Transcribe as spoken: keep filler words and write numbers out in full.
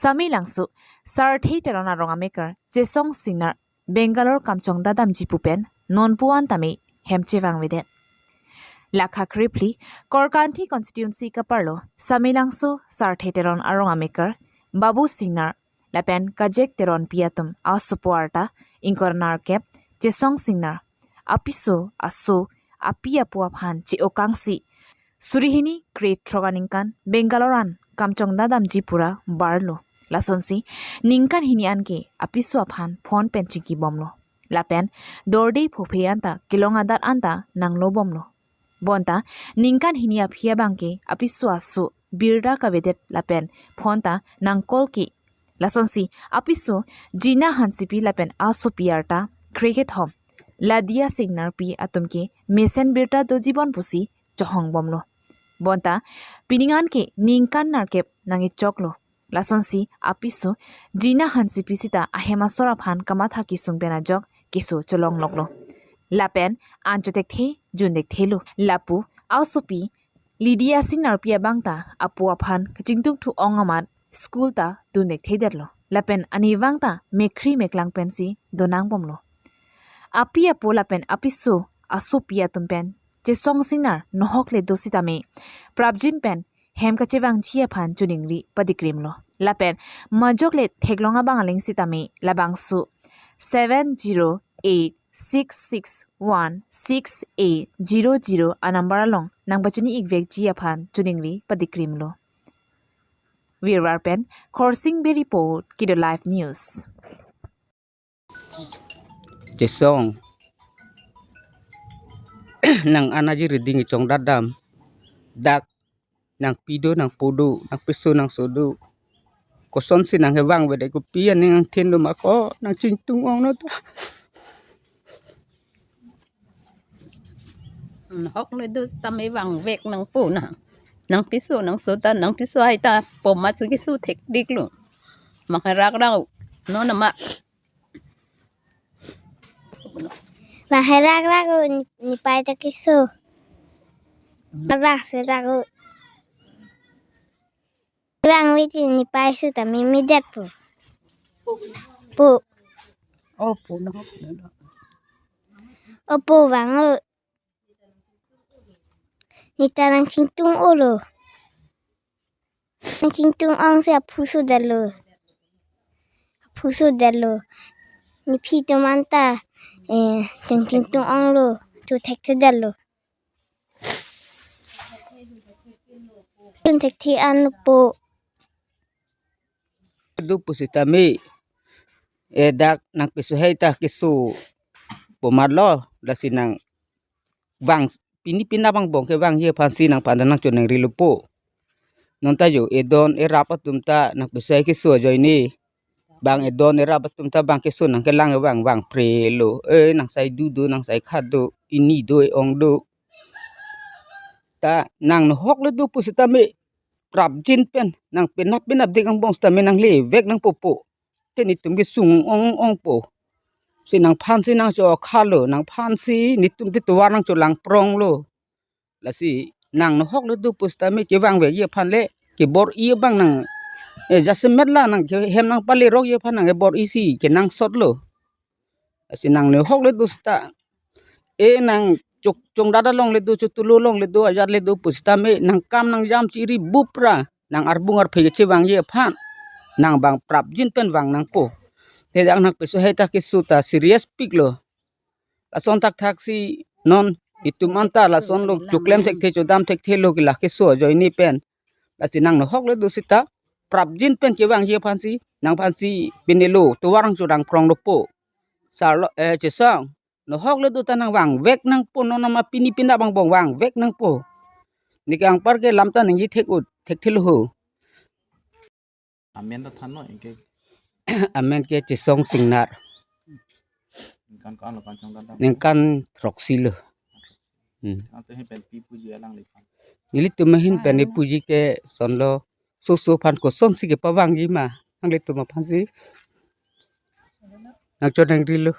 Samelangso Sarthe Teron arong amekar Chesong Singnar Bangalore kamchong dadamji pu pen nonpu an tame hem chevangvedet. Lakha krephli Korkanthi constituency kaparlo Samelangso Sarthe Teron arong amekar Babu Singnar lapen Kajek Teronpi atum asopo arta ingkoi ra nerkep Chesong Singnar apiso aso api apo aphan che-okangsi suri hini krethrok aningkan Bangalore an kamchong dadamji pura barlo. Lasonsi ningkan hini anke apiso aphan phone pen chingkibomlo. Lapen dorde phophe anta kelong adat anta nanglobomlo. Bonta ningkan hini aphi abangke apiso aso birta kavedet lapen phone ta nangcall ke. Lasonsi apiso Jina Hansepi lapen asopi arta krekethom Ladia Singnarpi atum ke mesen birta dojibom pusi chohongbomlo. Bonta pining anke ningkan nerkep nangkechoklo. Lasonsi apiso Jina Hansepi sita ahem asor aphan kamatha kesung pen ajok keso cholongloklo. Lapen an chothekthe junthekthelo. Lapu asopi Ladia Singnarpi abangta apo aphan kachingtungthu ong amat school ta dunthekthedetlo. Lapen anivang ta mekhri meklang pensi donangbomlo. Api apo lapen apiso asopi atum pen Chesong Singnar nohok le do sitame prapjin pen hem kachevangji aphan choningri padikrimlo. Lapen majok le theklong abang aling sitame labangso seven zero eight six six one six eight zero zero a number along nangpachini-ikvekji aphan choningri padikrimlo. Virwar pen Khorsing Bey report, Kido Live News. Chesong. Nang anaji reading chong dadam. Dak nangpi do, nangpo do, nangpiso nangso do. Kosonsi nangkevangvedet, kopi aning angthin do ma ko nangchingtung ong no ta. Nohok le do tame vangvek nangpo na. Nangpiso nangso ta, nangpiso hai ta pomat si keso thekdiklo. Mangherak rau. No nama. Mangherak rau ni, nepei ta keso. Herak serak. Vangvekji nepei su ta meme det po. Po. O po no. O po vang o. Neta nangchingtung olo. Nangchingtung ongsi aphu sudetlo. Aphu sudetlo. Nephi atum anta, eh, nangchingtung onglo. Chothekthedetlo. Chonthekthe an po. Do pusitame, eh, dak nangpiso hai ta keso pomatlo, lasi nangvang pini pinap angbong kevangji aphansi nangphan ta nangchoningrilo po. Non ta jo edon erap atum ta nangpiso hai keso ajoine. Bang edon erap atum ta bang keso nangkelang vang, vangphrelo. Eh, nangsai du do, nangsai khat do, ini do, e-ong do. Ta nang nohok le do pusitame prapjin pen nang penap penapdik angbong sitame nanglevek nangpo po. Te netum kesung ong ong po. Si nangphansi nangchokhalo, nangphansi netum te tovar nangcholangpronglo. Lasi nang nohok le do pusitame kevangvekji aphan le kebor-i abang nang, eh, jasemet la nangke hem nangpalerokji aphan nang kebor-isi kenangsotlo. Lasi nang nohok le do sita. E nang chok chongdat along le do, chotulo along le do, ajat le do pusitame nangkam nangjam chiri bupra nang arbung arphe kechevangji aphan nang bang prapjin pen vang nangpo. Te dak nangpiso hai ta keso ta serious piklo. Lason thakthak si non itum anta lasonlo choklem thekthe chodam thekthelo ke la keso ajoine pen. Lasi nang nohok le do sita prapjin pen kevangji aphansi nangphansi pinelo tovar nangcholangpronglo po. Sarlo, eh, Chesong. Nohok le do ta nangvangvek nangpo, non nama pini pinap angbong vangvek nangpo. Neke anpar ke lam ta nangji thek-ut, thekthelo ho. Amen ta thannon, anke. Amen ke Chesong Singnar. Ningkan ko-an lo kamchong dadam? Ningkan throksi lo. Hmm. Anto hin pen pi puji alangliphan? Nelitum ahin pen, ah, puji ke sonlo. Soso aphan kosonsi kepavangji ma nanglitum aphansi nangchoningrilo.